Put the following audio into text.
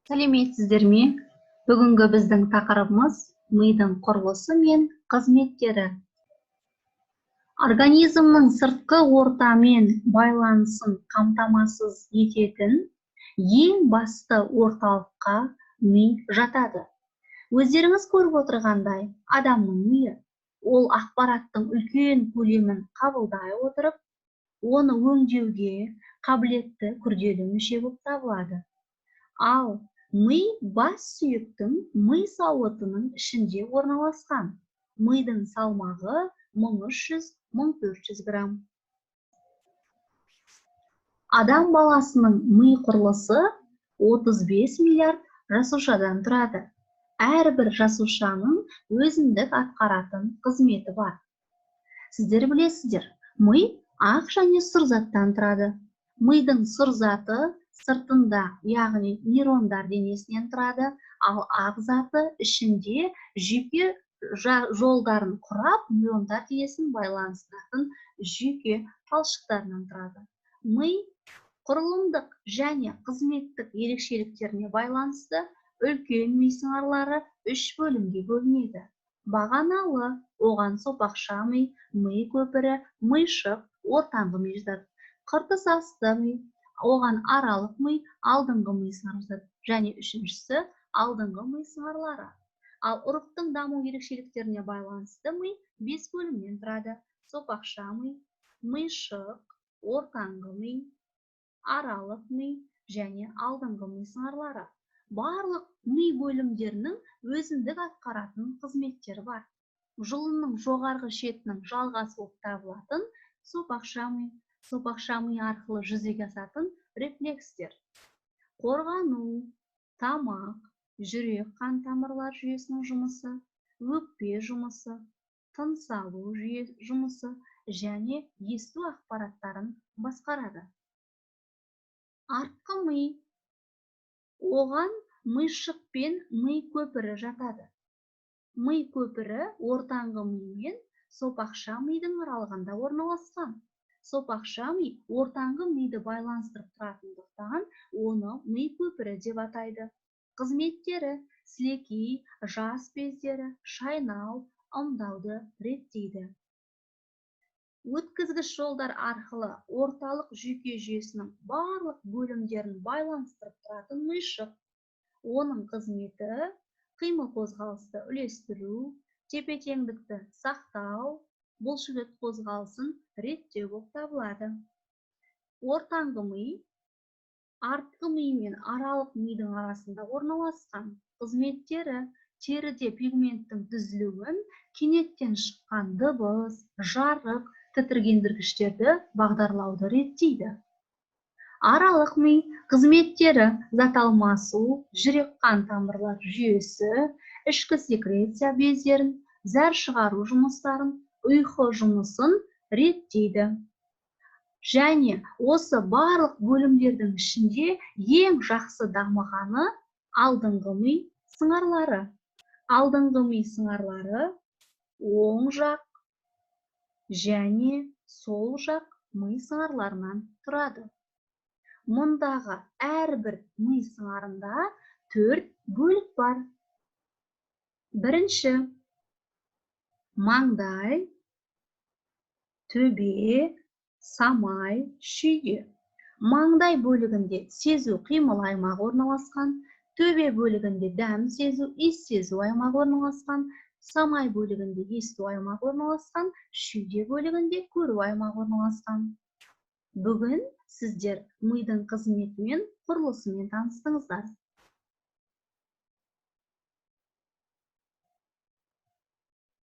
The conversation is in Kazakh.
Сәлеметсіздер ме? Бүгінгі біздің тақырыбымыз – мидың құрылысы мен қызметтері. Организмнің сыртқы ортамен байланысын қамтамасыз ететін ең басты орталыққа ми жатады. Өздеріңіз көріп отырғандай, адамның миы ол ақпараттың үлкен көлемін қабылдай отырып, оны өңдеуге қабілетті күрделі мүше болып табылады. Ал ми бас сүйектің ми сауытының ішінде орналасқан. Мидың салмағы 1300-1400 грамм. Адам баласының ми құрылысы 35 миллиард жасушадан тұрады. Әрбір жасушаның өзіндік атқаратын қызметі бар. Сіздер білесіздер, ми ақ және сұр заттан тұрады. Мидың сұр заты сыртында, яғни нейрондар денесінен тұрады, ал ақ заты ішінде жүйке жолдарын құрап, нейрондар денесін байланыстыратын жүйке талшықтарынан тұрады. Ми құрылымдық және қызметтік ерекшеліктеріне байланысты үлкен ми сыңарлары үш бөлімге бөлінеді: бағаналы, оған сопақша ми, ми көпірі, мишық, ортаңғы ми жатады; қыртыс асты ми, оған аралық ми, алдыңғы ми сыңары жатады және үшіншісі – алдыңғы ми сыңарлары. Ал ұрықтың даму ерекшеліктеріне байланысты ми бес бөлімнен тұрады: сопақша ми, мишық, ортаңғы ми, аралық ми және алдыңғы ми сыңарлары. Барлық ми бөлімдерінің өзіндік атқаратын қызметтері бар. Жұлынның жоғарғы шетінің жалғасы болып табылатын сопақша ми. Сопақша ми арқылы жүзеге асатын рефлекстер: қорғану, тамақ, жүрек қан тамырлар жүйесінің жұмысы, өкпе жұмысы, тыныс алу жүйе жұмысы және есту ақпараттарын басқарады. Артқы ми, оған мишық пен ми көпірі жатады. Ми көпірі ортаңғы ми мен сопақша мидың аралығында орналасқан. Сопақша ми ортаңғы миды байланыстырып тұратындықтан, оны ми көпірі деп атайды. Қызметтері: сілекей, жас бездері, шайнау, ымдауды реттейді. Өткізгіш жолдар арқылы орталық жүйке жүйесінің барлық бөлімдерін байланыстырып тұратын мишық. Оның қызметі: қимыл қозғалысты үлестіру, тепе теңдікті сақтау, бұлшықет қозғалысын реттеу болып табылады. Ортаңғы ми артқы ми мен аралық мидың арасында орналасқан. Қызметтері: теріде пигменттің түзілуін, кенеттен шыққан дыбыс, жарық, тітіркендіргіштерді бағдарлауды реттейді. Аралық ми қызметтері: зат алмасу, жүрек қан тамырлар жүйесі, ішкі секреция бездерін, зәр шығару жұмыстарын, ұйқы жұмысын реттейді. Және осы барлық бөлімдердің ішінде ең жақсы дамығаны – алдыңғы ми сыңарлары. Алдыңғы ми сыңарлары оң жақ және сол жақ ми сыңарларынан тұрады. Мұндағы әрбір ми сыңарында төрт бөлік бар. Бірінші – маңдай, төбе, самай, шүйде. Маңдай бөлігінде сезу қимыл аймағы орналасқан, төбе бөлігінде дәм сезу, иіс сезу аймағы орналасқан, самай бөлігінде есту аймағы орналасқан, шүйде бөлігінде көру аймағы орналасқан. Бүгін сіздер мидың қызметімен, құрылысымен таныстыңыздар.